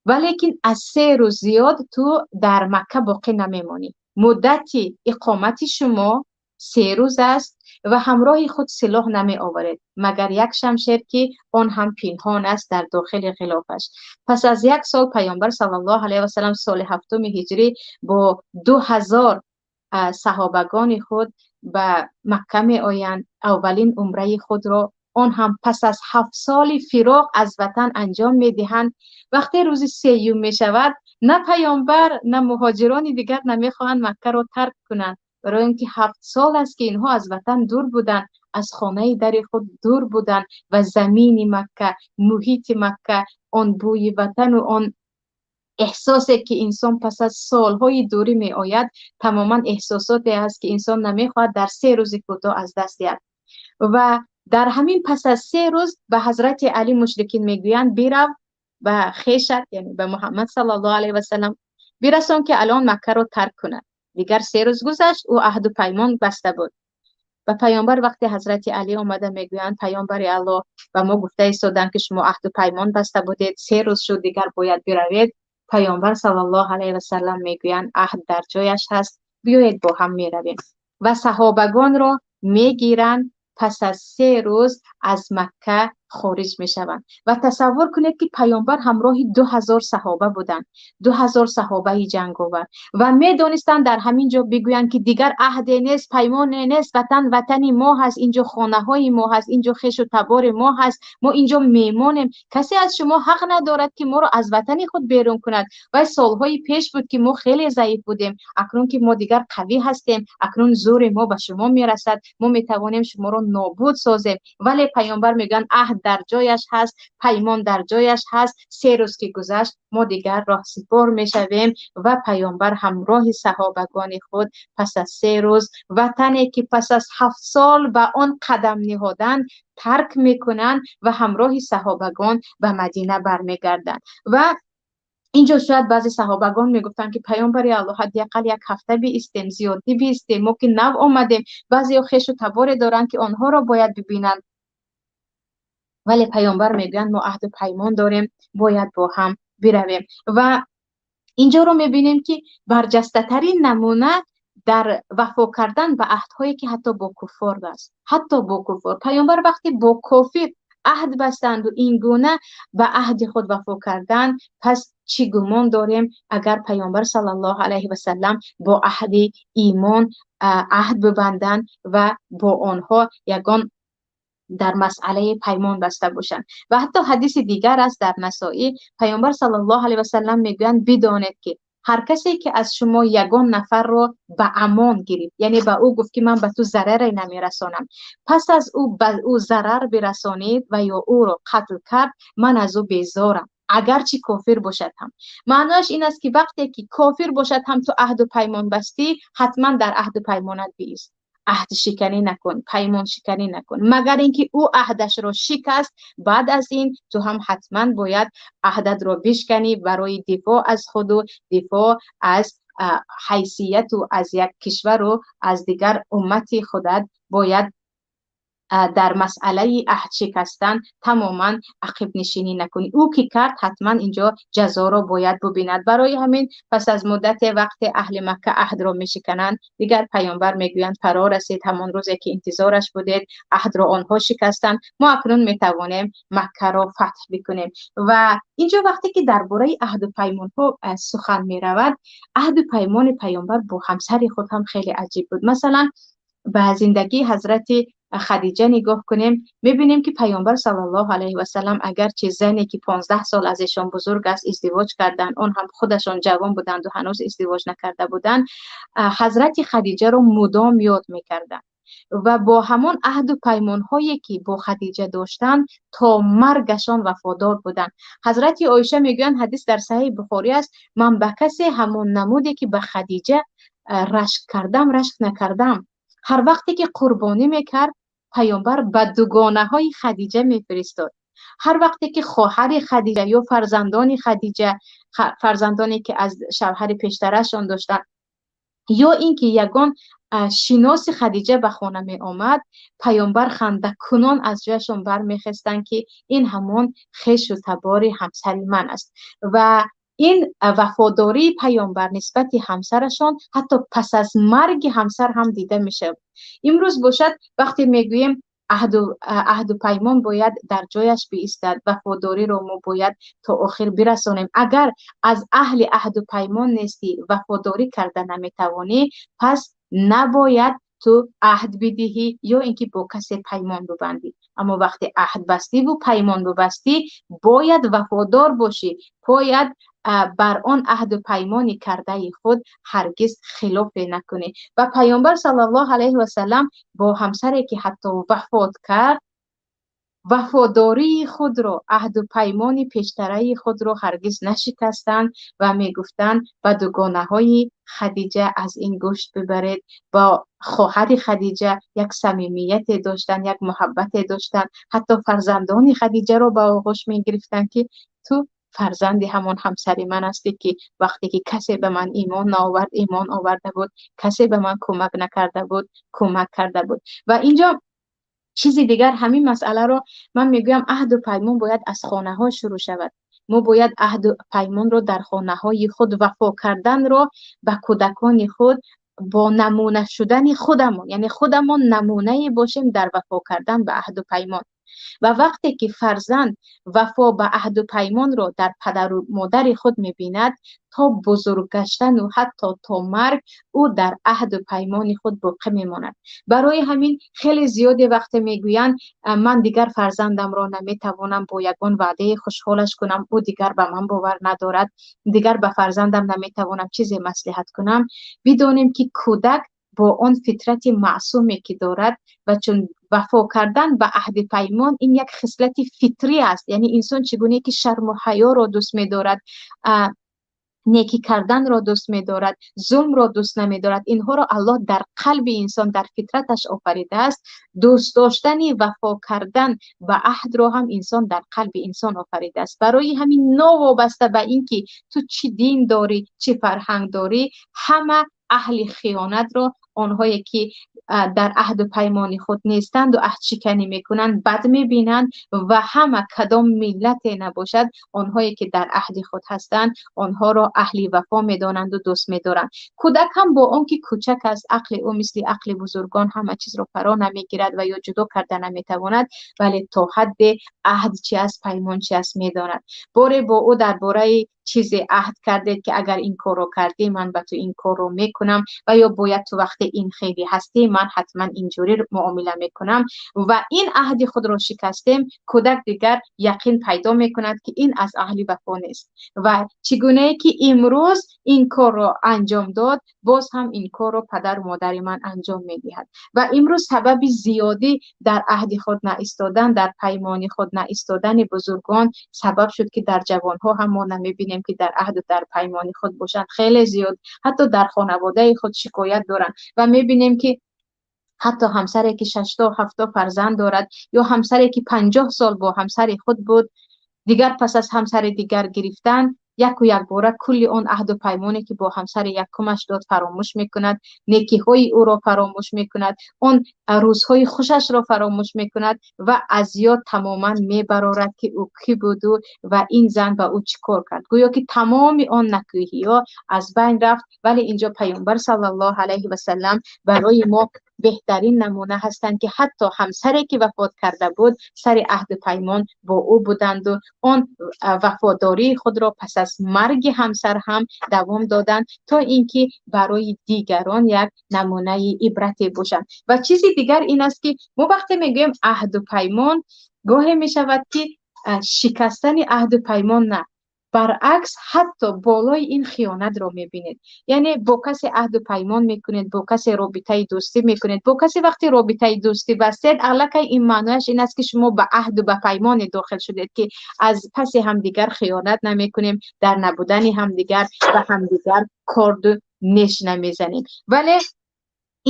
валекин аз 3 рӯз зиёд ту дар Макка боқӣ намемонӣ. Муддати иқомати шумо 3 рӯз аст ва ҳамроҳи худ силоҳ намеоваред, магар як шамшер, ки он ҳам пинҳон аст дар дохили ғилофаш. Пас аз як сол паёмбар саллаллоҳу алайҳи васаллам соли ҳафтуми ҳиҷрӣ бо 2000 саҳобагони худ ба Макка меоянд. Аввалин умраи худро, он ҳам пас аз 7 соли фироқ аз ватан, анҷом медиҳанд. Вақте рӯзи сеюм мешавад, на паёмбар, на муҳоҷирони дигар намехоҳанд Маккаро тарк кунанд, барои он ки 7 сол аст, ки инҳо аз ватан дур буданд, аз хонаи дари худ дур буданд ва замини Макка, муҳити Макка, он бӯи ватану он эҳсосе, ки инсон пас аз солҳои дурӣ меояд, тамоман эҳсосоте аст, ки инсон намехоҳад дар 3 рӯзи кӯтоҳ аз даст диҳад. Ва дар ҳамин пас аз 3 рӯз ба ҳазрати Алӣ мушрикин мегӯянд: бирав ба хешат, яъне ба Муҳаммад саллаллоҳу алайҳи васаллам бирасон, ки алон Маккаро тарк кунад, дигар 3 рӯз гузашт, ӯ аҳду паймон баста буд. Ба паёмбар вақте ҳазрати Алӣ омада мегӯянд: паёмбари Аллоҳ, ба мо гуфта истоданд, ки шумо аҳду паймон баста будед, 3 рӯз шуд, дигар бояд биравед. Паёмбар саллаллоҳу алайҳи васаллам мегӯянд: аҳд дар ҷояш ҳаст, биёед, бо ҳам меравем. Ва саҳобагонро мегиранд, пас аз 3 рӯз аз Макка хориҷ мешаванд. Ва тасаввур кунед, ки паёмбар ҳамроҳи 2000 саҳоба буданд, 2000 саҳобаи ҷанговар, ва медонистанд, дар ҳамин ҷо бигӯянд, ки дигар аҳде нест, паймоне нест, ватан ватани мо ҳаст, инҷо хонаҳои мо ҳаст, инҷо хешу табори мо ҳаст, мо инҷо мемонем, касе аз шумо ҳақ надорад, ки моро аз ватани худ берун кунад. Вай солҳои пеш буд, ки мо хеле заиф будем, акнун ки мо дигар қавӣ ҳастем, акнун зӯри мо ба шумо мерасад, мо метавонем шуморо нобуд созем. Вале паёмбар мегӯянд: аҳд дар ҷояш ҳаст, паймон дар ҷояш ҳаст, 3 рӯз ки гузашт, мо дигар роҳсипор мешавем. Ва паёмбар ҳамроҳи саҳобагони худ пас аз 3 рӯз ватане, ки пас аз 7 сол ба он қадам ниҳоданд, тарк мекунанд ва ҳамроҳи саҳобагон ба Мадина бармегарданд. Ва инҷо шояд баъзе саҳобагон мегуфтанд, ки паёмбари Аллоҳ, ҳадди ақал як ҳафта биистем, зиёдтӣ биистем, мо ки нав омадем, баъзеҳо хешу таборе доранд, ки онҳоро бояд бибинанд. Вале паёмбар мегӯянд: мо аҳду паймон дорем, бояд бо ҳам биравем. Ва инҷоро мебинем, ки барҷастатарин намуна дар вафо кардан ба аҳдҳое, ки ҳатто бо куффор аст. Ҳатто бо куффор паёмбар вақте бо кофир аҳд бастанду ин гуна ба аҳди худ вафо карданд, пас чӣ гумон дорем, агар паёмбар саллаллоҳу алайҳи васаллам бо аҳди имон аҳд бибанданд ва бо онҳо ягон дар масъалаи паймон баста бошанд. Ва ҳатто ҳадиси дигар аст дар Насоӣ, паёмбар саллаллоҳу алайҳи васаллам мегӯянд: бидонед, ки Ҳар касе ки аз шумо ягон нафарро ба амон гирифт, яъне ба ӯ гуфт ки ман ба ту зараре намерасонам, пас аз ӯ ба ӯ зарар бирасонид ва ё ӯро қатл кард, ман аз ӯ безорам, агарчи кофир бошад ҳам. Маънояш ин аст ки вақте ки кофир бошад ҳам ту аҳду паймон бастӣ, ҳатман дар аҳду паймонат биист, аҳдшиканӣ накун, паймоншиканӣ накун, магар инки ӯ аҳдашро шикаст, баъд аз ин ту ҳам ҳатман бояд аҳдатро бишканӣ барои дифоъ аз худу дифоъ аз ҳайсияту аз як кишвару аз дигар уммати худат бояд дар масъалаи аҳд шикастан тамоман ақибнишинӣ накунӣ. Ӯ ки кард, ҳатман инҷо ҷазоро бояд бубинад. Барои ҳамин пас аз муддате вақте аҳли Макка аҳдро мешикананд, дигар паёмбар мегӯянд фаро расид ҳамон рӯзе ки интизораш будед, аҳдро онҳо шикастанд, мо акнун метавонем Маккаро фатҳ бикунем. Ва инҷо вақте ки дар бораи аҳду паймонҳо сухан меравад, аҳду паймони паёмбар бо ҳамсари худ ҳам хеле аҷиб буд. Масалан, ба зиндагии ҳазрати Хадиҷа нигоҳ кунем, мебинем ки паёмбар саллаллоҳу алайҳи васаллам агарчи зане ки 15 сол аз эшон бузург аст издивоҷ карданд, он ҳам худашон ҷавон буданд ва ҳанӯз издивоҷ накарда буданд, ҳазрати Хадиҷаро мудом ёд мекарданд ва бо ҳамон аҳду паймонҳое ки бо Хадиҷа доштанд то маргашон вафодор буданд. Ҳазрати Оиша мегӯянд, ҳадис дар Саҳеҳи Бухорӣ аст, ман ба касе ҳамон намуде ки ба Хадиҷа рашк кардам, рашк накардам. Ҳар вақте ки қурбонӣ мекард, паёмбар ба дугонаҳои Хадиҷа мефиристод. Ҳар вақте ки хоҳари Хадиҷа ё фарзандони Хадиҷа, фарзандоне ки аз шавҳари пештарашон доштанд, ё ин ки ягон шиноси Хадиҷа ба хона меомад, паёмбар хандакунон аз ҷояшон бармехестанд ки ин ҳамон хешу табори ҳамсари ман аст. Ва ин вафодории паёмбар нисбати ҳамсарашон ҳатто пас аз марги ҳамсар ҳам дида мешавад. Имрӯз бошад, вақте мегӯем аҳду паймон бояд дар ҷояш биистад, вафодориро мо бояд то охир бирасонем. Агар аз аҳли аҳду паймон нестӣ, вафодорӣ карда наметавонӣ, пас набояд ту аҳд бидиҳӣ ё ин ки бо касе паймон бибандӣ. Аммо вақте аҳд бастиву паймон бибастӣ, бояд вафодор бошӣ, бояд бар он аҳду паймони кардаи худ ҳаргиз хилофе накунӣ. Ва паёмбар саллаллоҳу алайҳи васаллам бо ҳамсаре ки ҳатто вафот кард, вафодории худро, аҳду паймони пештараи худро ҳаргиз нашикастанд ва мегуфтанд ба дугонаҳои Хадиҷа аз ин гӯшт бибаред. Бо хоҳари Хадиҷа як самимияте доштанд, як муҳаббате доштанд, ҳатто фарзандони Хадиҷаро ба оғӯш мегирифтанд ки ту фарзанди ҳамон ҳамсари ман ҳастӣ ки вақте ки касе ба ман имон наовард, имон оварда буд, касе ба ман кӯмак накарда буд, кӯмак карда буд. Ва инҷо чизи дигар, ҳамин масъаларо ман мегӯям, аҳду паймон бояд аз хонаҳо шурӯъ шавад. Мо бояд аҳду паймонро дар хонаҳои худ, вафо карданро ба кӯдакони худ бо намуна шудани худамон, яъне худамон намунае бошем дар вафо кардан ба аҳду паймон. Ва вақте ки фарзанд вафо ба аҳду паймонро дар падару модари худ мебинад, то бузург гаштану ҳатто то марг ӯ дар аҳду паймони худ боқӣ мемонад. Барои ҳамин хеле зиёде вақте мегӯянд ман дигар фарзандамро наметавонам бо ягон ваъдаи хушҳолаш кунам, ӯ дигар ба ман бовар надорад, дигар ба фарзандам наметавонам чизе маслиҳат кунам, бидонем ки кӯдак бо он фитрати маъсуме ки дорад ва чун вафо кардан ба аҳди паймон ин як хислати фитрӣ аст, яъне инсон чӣ гуна ки шарму ҳаёро дӯст медорад, некӣ карданро дӯст медорад, зулмро дӯст намедорад, инҳоро Аллоҳ дар қалби инсон, дар фитраташ офаридааст. Дӯст доштани вафо кардан ба аҳдро ҳам инсон дар қалби инсон офаридааст. Барои ҳамин новобаста ба ин ки ту чӣ дин дорӣ, чӣ фарҳанг дорӣ, ҳама аҳли хиёнатро, онҳое ки дар аҳду паймони худ нестанд ва аҳдшиканӣ мекунанд, бад мебинанд ва ҳама кадом миллате набошад, онҳое ки дар аҳди худ ҳастанд, онҳоро аҳли вафо медонанд ва дӯст медоранд. Кӯдак ҳам бо он ки кӯчак аст, ақли ӯ мисли ақли бузургон ҳама чизро фаро намегирад ва ё ҷудо карда наметавонад, вале то ҳадде аҳд чи аст, паймон чи аст медонад. Боре бо ӯ дар бораи чизе аҳд кардед ки агар ин корро кардӣ, ман ба ту ин корро мекунам, ва ё бояд ту вақте Ин хеле ҳастӣ, ман ҳатман инҷурӣ муомила мекунам ва ин аҳди худро шикастем, кӯдак дигар яқин пайдо мекунад, ки ин аз аҳли вафо нест. Ва чӣ гунае ки имрӯз ин корро анҷом дод, боз ҳам ин корро падару модари ман анҷом медиҳад. Ва имрӯз сабаби зиёдӣ дар аҳди худ наистодан, дар паймони худ наистодани бузургон сабаб шуд, ки дар ҷавонҳо ҳам мо намебинем, ки дар аҳду дар паймони худ бошанд. Хеле зиёд ҳатто дар хонаводаи худ шикоят доранд ва мебинем, ки ҳатто ҳамсаре ки 6 7 фарзанд дорад ё ҳамсаре ки 50 сол бо ҳамсари худ буд, дигар пас аз ҳамсари дигар гирифтан яку якбора кулли он аҳду паймоне ки бо ҳамсари якумаш дод фаромӯш мекунад, некиҳои ӯро фаромӯш мекунад, он рӯзҳои хушашро фаромӯш мекунад ва аз ёд тамоман мебарорад, ки ӯ кӣ буду ва ин зан ба ӯ чӣ кор кард. Гӯё ки тамоми он накӯҳиҳо аз байн рафт. Вале инҷо Паёмбар саллаллоҳу алайҳи васаллам барои мо беҳтарин намуна ҳастанд, ки ҳатто ҳамсаре ки вафот карда буд, сари аҳду паймон бо ӯ буданду он вафодории худро пас аз марги ҳамсар ҳам давом доданд, то инки барои дигарон як намунаи ибрате бошанд. Ва чизи дигар ин аст, ки мо вақте мегӯем аҳду паймон, гоҳе мешавад, ки шикастани аҳду паймон на, баръакс ҳатто болои ин хиёнатро мебинед. Яъне бо касе аҳду паймон мекунед, бо касе робитаи дӯстӣ мекунед, бо касе вақте робитаи дӯстӣ бастед, аллакай ин маънояш ин аст, ки шумо ба аҳду ба паймоне дохил шудед, ки аз паси ҳамдигар хиёнат намекунем, дар набудани ҳамдигар ба ҳамдигар корду неш намезанем. Вале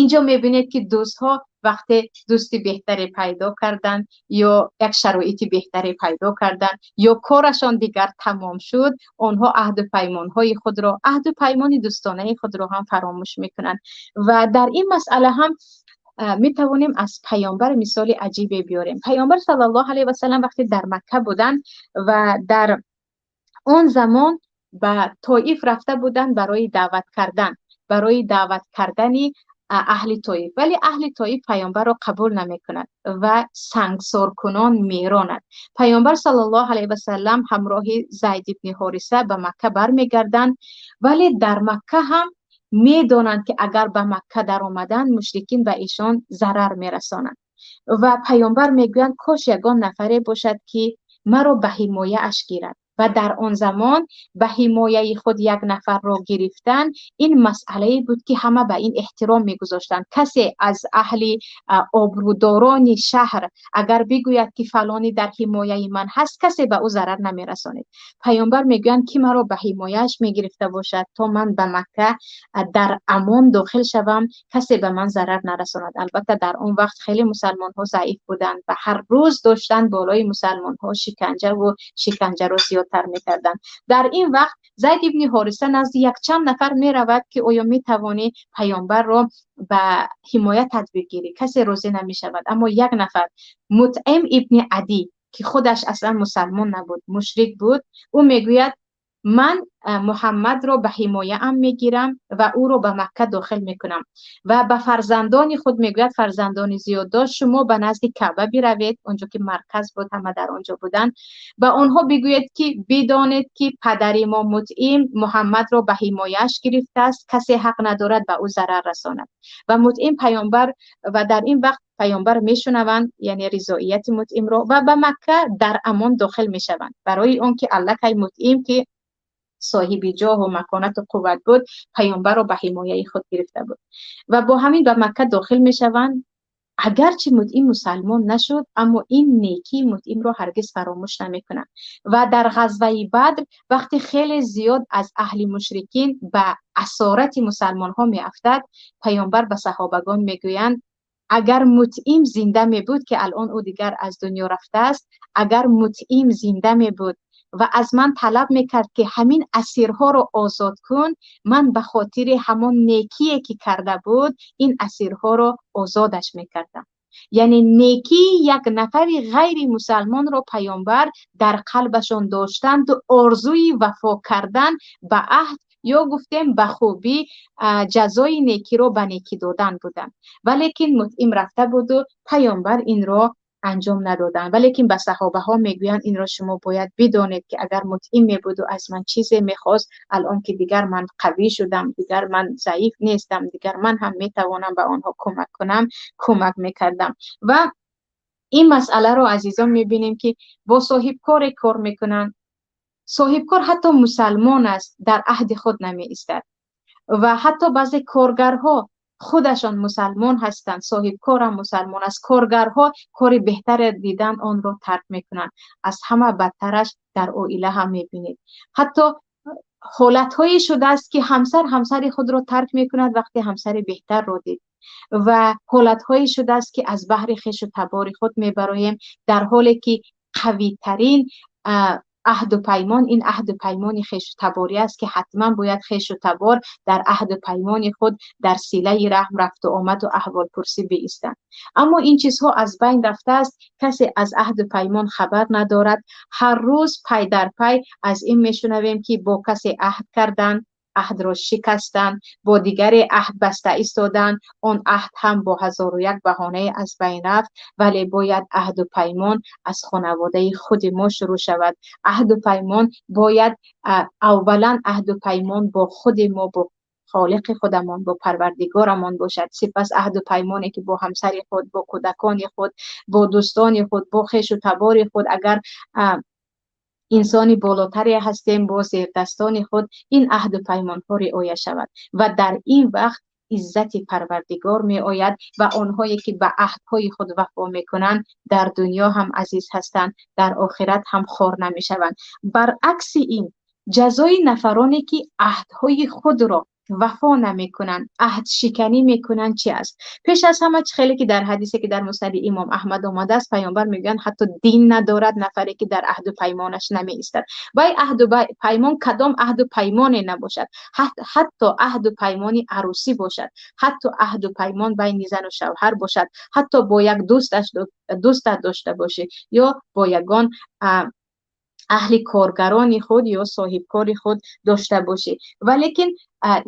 инҷо мебинед, ки дӯстҳо вақте дӯсти беҳтаре пайдо карданд ё як шароити беҳтаре пайдо карданд ё корашон дигар тамом шуд, онҳо аҳду паймонҳои худро, аҳду паймони дӯстонаи худро ҳам фаромӯш мекунанд. Ва дар ин масъала ҳам метавонем аз Паёмбар мисоли аҷибе биёрем. Паёмбар саллаллоҳу алайҳи васаллам вақте дар Макка буданд ва дар он замон ба Тоиф рафта буданд барои даъват кардан, барои даъват кардани аҳли Тоиф. Вале аҳли Тоиф Паёмбарро қабул намекунад ва сангсоркунон меронад. Паёмбар саллаллоҳу алайҳи васаллам ҳамроҳи Зайд ибни Ҳориса ба Макка бармегарданд, вале дар Макка ҳам медонанд, ки агар ба Макка даромаданд, мушрикин ба эшон зарар мерасонанд. Ва Паёмбар мегӯянд: кош ягон нафаре бошад, ки маро ба ҳимояаш гирад. Ва дар он замон ба ҳимояи худ як нафарро гирифтан ин масъалае буд, ки ҳама ба ин эҳтиром мегузоштанд. Касе аз аҳли обрӯдорони шаҳр агар бигӯяд, ки фалонӣ дар ҳимояи ман ҳаст, касе ба ӯ зарар намерасонид. Паёмбар мегӯянд: ки маро ба ҳимояаш мегирифта бошад, то ман ба Макка дар амон дохил шавам, касе ба ман зарар нарасонад. Албатта дар он вақт хеле мусалмонҳо заиф буданд ва ҳар рӯз доштанд болои мусалмонҳо шиканҷаву шиканҷаро зиёдтар мекарданд. Дар ин вақт Зайд ибни Ҳориса назди якчанд нафар меравад, ки оё метавонӣ Паёмбарро ба ҳимоя татбиқ гирӣ? Касе розӣ намешавад, аммо як нафар, Мутъим ибни Адӣ, ки худаш аслан мусалмон набуд, мушрик буд, ӯ мегӯяд: ман Муҳаммадро ба ҳимояам мегирам ва ӯро ба Макка дохил мекунам. Ва ба фарзандони худ мегӯяд, фарзандони зиёд дошт, шумо ба назди Каъба биравед, онҷо ки марказ буд, ҳама дар онҷо буданд, ба онҳо бигӯед, ки бидонед, ки падари мо Мутъим Муҳаммадро ба ҳимояаш гирифтааст, касе ҳақ надорад ба ӯ зарар расонад. Ва Мутъим Паёмбар ва дар ин вақт Паёмбар мешунаванд, яъне ризоияти Мутъимро, ва ба Макка дар амон дохил мешаванд, барои он ки аллакай Мутъим, ки соҳиби ҷоҳу маконату қувват буд, Паёмбарро ба ҳимояи худ гирифта буд. Ва бо ҳамин ба Макка дохил мешаванд. Агарчи Мутъим мусалмон нашуд, аммо ин некии Мутъимро ҳаргиз фаромӯш намекунад. Ва дар ғазваи Бадр вақте хеле зиёд аз аҳли мушрикин ба асорати мусалмонҳо меафтад, Паёмбар ба саҳобагон мегӯянд: агар Мутъим зинда мебуд, ки алон ӯ дигар аз дунё рафтааст, агар Мутъим зинда мебуд ва аз ман талаб мекард, ки ҳамин асирҳоро озод кун, ман ба хотири ҳамон некие ки карда буд, ин асирҳоро озодаш мекардам. Яъне некии як нафари ғайри мусалмонро Паёмбар дар қалбашон доштанду орзуи вафо кардан ба аҳд ё гуфтем ба хубӣ ҷазои некиро ба некӣ додан буданд. Валекин Мутъим рафта буду Паёмбар инро анҷом надоданд. Валекин ба саҳобаҳо мегӯянд инро шумо бояд бидонед ки агар Мутъим мебуд ва аз ман чизе мехост, алон ки дигар ман қавӣ шудам, дигар ман заиф нестам, дигар ман ҳам метавонам ба онҳо кӯмак кунам, кӯмак мекардам. Ва ин масъаларо азизон мебинем ки бо соҳибкоре кор мекунанд. Соҳибкор ҳатто мусалмон аст, дар аҳди худ намеистад ва ҳатто баъзе коргарҳо худашон мусалмон ҳастанд, соҳибкорам мусалмон аст, коргарҳо кори беҳтаре дидан онро тарк мекунанд. Аз ҳама бадтараш дар оила ҳам мебинед. Ҳатто ҳолатҳое шудааст ки ҳамсар ҳамсари худро тарк мекунад вақте ҳамсари беҳтарро дид ва ҳолатҳое шудааст ки аз баҳри хешу табори худ мебароем, дар ҳоле ки қавитарин аҳду паймон ин аҳду паймони хешу таборӣ аст ки ҳатман бояд хешу табор дар аҳду паймони худ дар силаи раҳм рафту омаду аҳволпурсӣ биистанд. Аммо ин чизҳо аз байн рафтааст, касе аз аҳду паймон хабар надорад. Ҳар рӯз пай дар пай аз ин мешунавем ки бо касе аҳд карданд, аҳдро шикастанд, бо дигаре аҳд баста истоданд, он аҳд ҳам бо 1001 баҳонае аз байн рафт. Вале бояд аҳду паймон аз хонаводаи худи мо шурӯъ шавад. Аҳду паймон бояд аввалан аҳду паймон бо худи мо, бо холиқи худамон, бо парвардигорамон бошад. Сипас аҳду паймоне ки бо ҳамсари худ, бо кӯдакони худ, бо дӯстони худ, бо хешу табори худ, агар инсони болотаре ҳастем, бо зердастони худ ин аҳду паймонҳо риоя шавад ва дар ин вақт иззати парвардигор меояд ва онҳое ки ба аҳдҳои худ вафо мекунанд дар дунё ҳам азиз ҳастанд, дар охират ҳам хор намешаванд. Баръакси ин ҷазои нафароне ки аҳдҳои худро вафо намекунанд, аҳдшиканӣ мекунанд чи аст? Пеш аз ҳама чӣ хеле ки дар ҳадисе ки дар муснади имом Аҳмад омадааст, паёмбар мегӯянд ҳатто дин надорад нафаре ки дар аҳду паймонаш намеистад. Вай аҳду паймон кадом аҳду паймоне набошад, ҳатто аҳду паймони арӯсӣ бошад, ҳатто аҳду паймон байни зану шавҳар бошад, ҳатто бо як дӯстат дошта бошӣ ё бо ягон аҳли коргарони худ ё соҳибкори худ дошта бошӣ. Валекин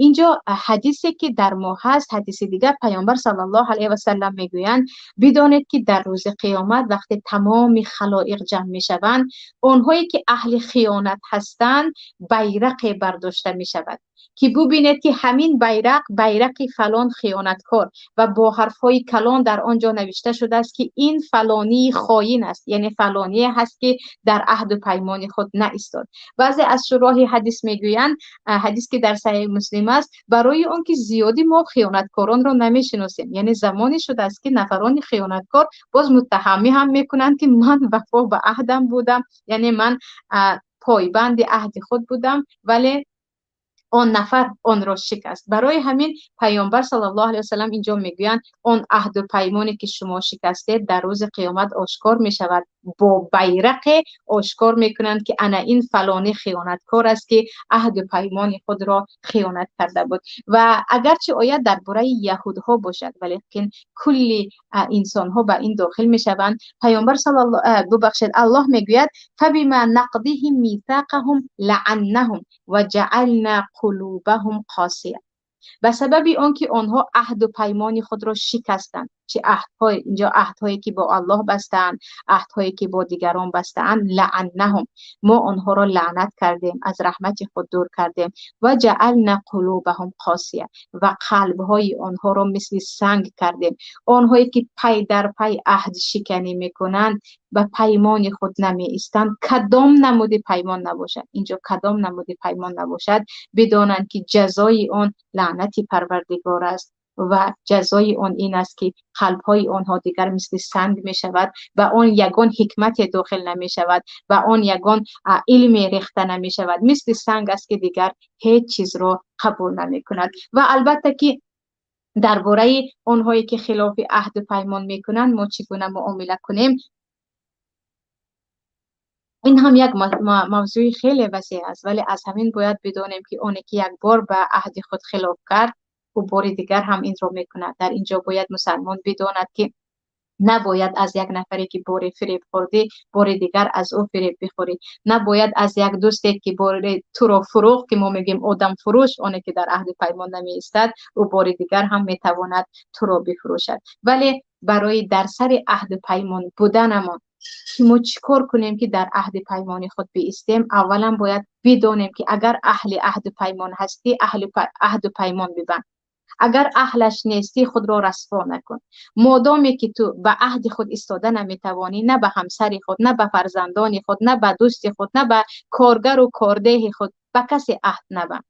инҷо ҳадисе ки дар мо ҳаст, ҳадиси дигар паёмбар саллаллоҳу алайҳи васаллам мегӯянд бидонед ки дар рӯзи қиёмат вақте тамоми халоиқ ҷамъ мешаванд, онҳое ки аҳли хиёнат ҳастанд байрақе бардошта мешавад ки бубинед ки ҳамин байрақ байрақи фалон хиёнаткор ва бо ҳарфҳои калон дар он ҷо навишта шудааст ки ин фалонии хоин аст, яъне фалоние ҳаст ки дар аҳду паймони худ наистод. Баъзе аз шуроҳи ҳадис мегӯянд, ҳадис ки дар саҳеҳи Муслим аст, барои он ки зиёди мо хиёнаткоронро намешиносем, яъне замоне шудааст ки нафарони хиёнаткор боз муттаҳамӣ ҳам мекунанд ки ман вафо ба аҳдам будам, яъне ман пойбанди аҳди худ будам, вале он нафар онро шикаст. Барои ҳамин паёмбар саллаллоҳу алайҳи васаллам инҷо мегӯянд он аҳду паймоне ки шумо шикастед дар рӯзи қиёмат ошкор мешавад, бо байрақе ошкор мекунанд ки ана ин фалони хиёнаткор аст ки аҳду паймони худро хиёнат карда буд. Ва агарчи оят дар бораи яҳудҳо бошад, валекин кулли инсонҳо ба ин дохил мешаванд. Паёмбар саллаллоҳу бубахшед, Аллоҳ мегӯяд фабима нақдиҳим митҳақаҳум лааннаҳум ва ҷаална қулубаҳум қосия. Ба сабаби он ки онҳо аҳду паймони худро шикастанд, чи аҳдҳои инҷо аҳдҳое ки бо Аллоҳ бастаанд, аҳдҳое ки бо дигарон бастаанд, лааннаҳум, мо онҳоро лаънат кардем, аз раҳмати худ дур кардем, ва ҷаална қулубаҳум қосия, ва қалбҳои онҳоро мисли санг кардем. Онҳое ки пай дар пай аҳдшиканӣ мекунанд, ба паймони худ намеистанд, кадом намуди паймон набошад, инҷо кадом намуди паймон набошад, бидонанд ки ҷазои он лаънати парвардигор аст ва ҷазои он ин аст ки қалбҳои онҳо дигар мисли санг мешавад, ба он ягон ҳикмате дохил намешавад, ба он ягон илме рехта намешавад, мисли санг аст ки дигар ҳеҷ чизро қабул намекунад. Ва албатта ки дар бораи онҳое ки хилофи аҳду паймон мекунанд мо чӣ гуна муомила кунем, ин ҳам як мавзӯи хеле васеъ аст, вале аз ҳамин бояд бидонем ки оне ки як бор ба аҳди худ хилоф кард, ӯ бори дигар ҳам инро мекунад. Дар инҷо бояд мусалмон бидонад ки набояд аз як нафаре ки боре фиреб хӯрдӣ, бори дигар аз ӯ фиреб бихӯрӣ. Набояд аз як дӯсте ки боре туро фурӯхт, ки мо мегӯем одамфурӯш, оне ки дар аҳду паймон намеистад, ӯ бори дигар ҳам метавонад туро бифурӯшад. Вале Барои дар сари аҳду паймон буданамон, ки мо чӣ кор кунем, ки дар аҳди паймони худ биистем? Аввалан бояд бидонем, ки агар аҳли аҳду паймон ҳастӣ, аҳли аҳду паймон бибанд. Агар аҳлаш нестӣ, худро расво накун. Модоме ки ту ба аҳди худ истода наметавонӣ, на ба ҳамсари худ, на ба фарзандони худ, на ба дӯсти худ, на ба коргару кордеҳи худ, ба касе аҳд набанд.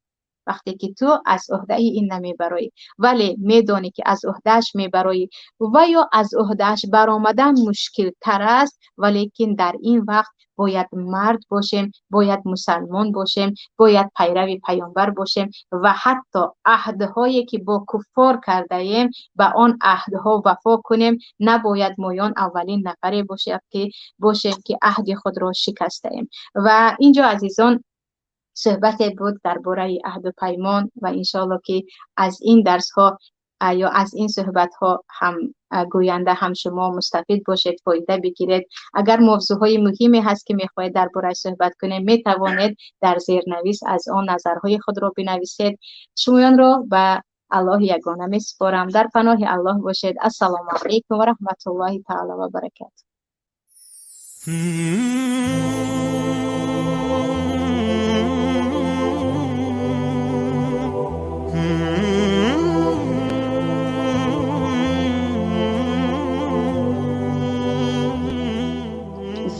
Вақте ки ту аз уҳдаи ин намебароӣ, вале медонӣ, ки аз уҳдааш мебароӣ ва ё аз уҳдааш баромадан мушкилтар аст, валекин дар ин вақт бояд мард бошем, бояд мусалмон бошем, бояд пайрави паёмбар бошем ва ҳатто аҳдҳое ки бо куффор кардаем, ба он аҳдҳо вафо кунем. Набояд моён аввалин нафаре бошем, ки аҳди худро шикастаем. Ва инҷо, азизон, суҳбате буд дар бораи аҳду паймон ва иншоалло, ки аз ин дарсҳо ё аз ин суҳбатҳо ҳам гӯянда, ҳам шумо мустафид бошед, фоида бигиред. Агар мавзӯъҳои муҳиме ҳаст, ки мехоҳед дар бораи суҳбат кунем, метавонед дар зернавис аз он назарҳои худро бинависед. Шумоёнро ба Аллоҳи ягона месупорам. Дар паноҳи Аллоҳ бошед. Ассалому алайкум ва раҳматуллоҳи таала ва баракату.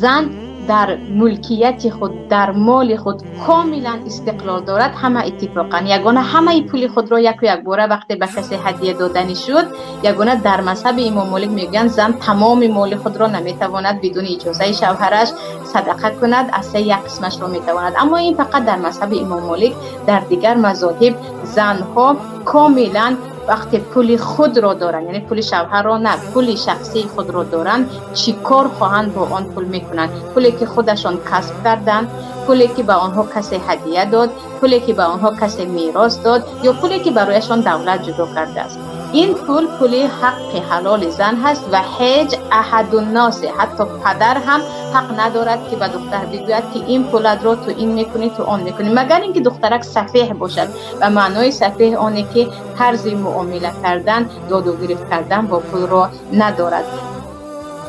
Зан дар мулкияти худ, дар моли худ комилан истиқлол дорад, ҳама иттифоқан. Ягона ҳамаи пули худро яку якбора вақте ба касе ҳадия доданӣ шуд, ягона дар мазҳаби Имом Молик мегӯянд, зан тамоми моли худро наметавонад бидуни иҷозаи шавҳараш садақа кунад, аз се як қисмашро метавонад. Аммо ин фақат дар мазҳаби Имом Молик. Дар дигар мазоҳиб занҳо комилан вақте пули худро доранд, яъне пули шавҳарро на, пули шахсии худро доранд, чӣ кор хоҳанд бо он пул мекунанд. Пуле ки худашон касб карданд, пуле ки ба онҳо касе ҳадия дод, пуле ки ба онҳо касе мерос дод ё пуле ки барояшон давлат ҷудо кардааст, ин пул пули ҳаққи ҳалоли зан ҳаст ва ҳеҷ аҳадунносе, ҳатто падар ҳам ҳақ надорад, ки ба духтар бигӯяд, ки ин пулатро ту ин мекунӣ, ту он мекунӣ, магар ин ки духтарак сафеҳ бошад. Ба маънои сафеҳ оне ки тарзи муомила кардан, доду гирифт кардан бо пулро надорад.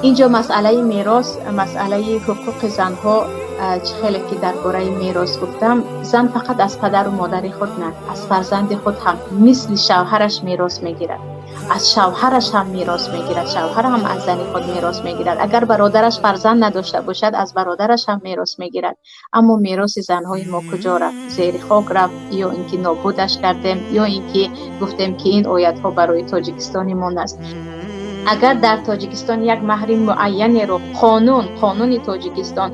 Инҷо масъалаи мерос, масъалаи ҳуқуқи занҳо. Чӣ хеле ки дар бораи мерос гуфтам, зан фақат аз падару модари худ на, аз фарзанди худ ҳам мисли шавҳараш мерос мегирад, аз шавҳараш ҳам мерос мегирад, шавҳар ҳам аз зани худ мерос мегирад. Агар бародараш фарзанд надошта бошад, аз бародараш ҳам мерос мегирад. Аммо мероси занҳои мо куҷо рафт? Зери хок рафт ё ин ки нобудаш кардем, ё ин ки гуфтем, ки ин оятҳо барои Тоҷикистони мо аст. Агар дар Тоҷикистон як маҳри муайянеро қонуни Тоҷикистон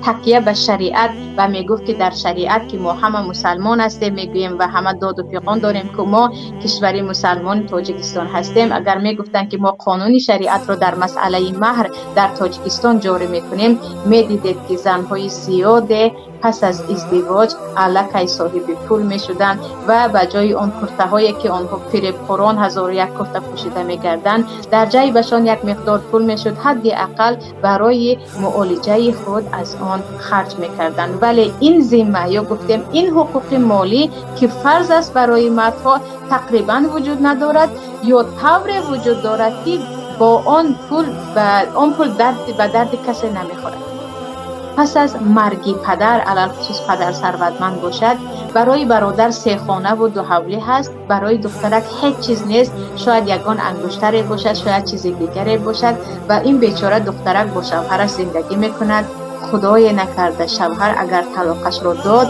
такя ба шариат ва мегуфт, ки дар шариат, ки мо ҳама мусалмон ҳастем мегӯем ва ҳама доду фиғон дорем, ки мо кишвари мусалмони Тоҷикистон ҳастем, агар мегуфтанд, ки мо қонуни шариатро дар масъалаи маҳр дар Тоҷикистон ҷорӣ мекунем, медидед, ки занҳои зиёде пас аз издивоҷ аллакай соҳиби пул мешуданд ва ба ҷои он куртаҳое, ки онҳо фиребхӯрон ҳазору як курта пӯшида мегарданд, дар ҷайбашон як миқдор пул мешуд, ҳадди ақал барои муолиҷаи худ аз он харҷ мекарданд. Вале ин зимма ё гуфтем ин ҳуқуқи молӣ, ки фарз аст барои мардҳо, тақрибан вуҷуд надорад ё тавре вуҷуд дорад, ки бо он пул он пул ба дарди касе намехӯрад. Пас аз марги падар, алалхусус падар сарватманд бошад, барои бародар се хонаву ду ҳавлӣ ҳаст, барои духтарак ҳеҷ чиз нест. Шояд ягон ангуштаре бошад, шояд чизи дигаре бошад ва ин бечора духтарак бо шавҳараш зиндагӣ мекунад. Худое накарда, шавҳар агар талоқашро дод,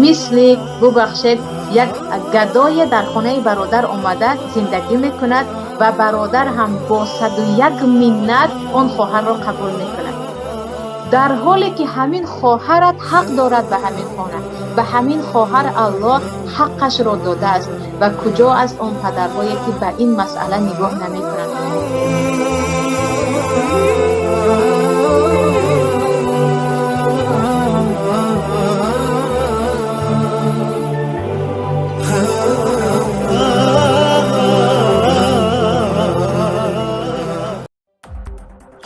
мисли, бубахшед, як гадое дар хонаи бародар омада зиндагӣ мекунад ва бародар ҳам бо 101 миннат он хоҳарро қабул мекунад, дар ҳоле ки ҳамин хоҳарат ҳақ дорад ба ҳамин хона, ба ҳамин хоҳар Аллоҳ ҳаққашро додааст. Ва куҷо аст он падарҳое, ки ба ин масъала нигоҳ намекунанд?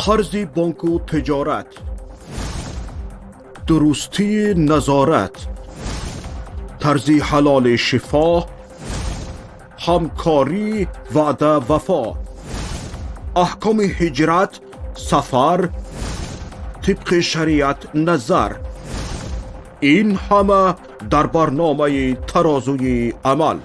Қарзи бонку тиҷорат, дурустии назорат, тарзи ҳалоли шифо, ҳамкорӣ, ваъда, вафо. Аҳкоми ҳиҷрат, сафар тибқи шариат, назар, ин ҳама дар барномаи «Тарозуи амал».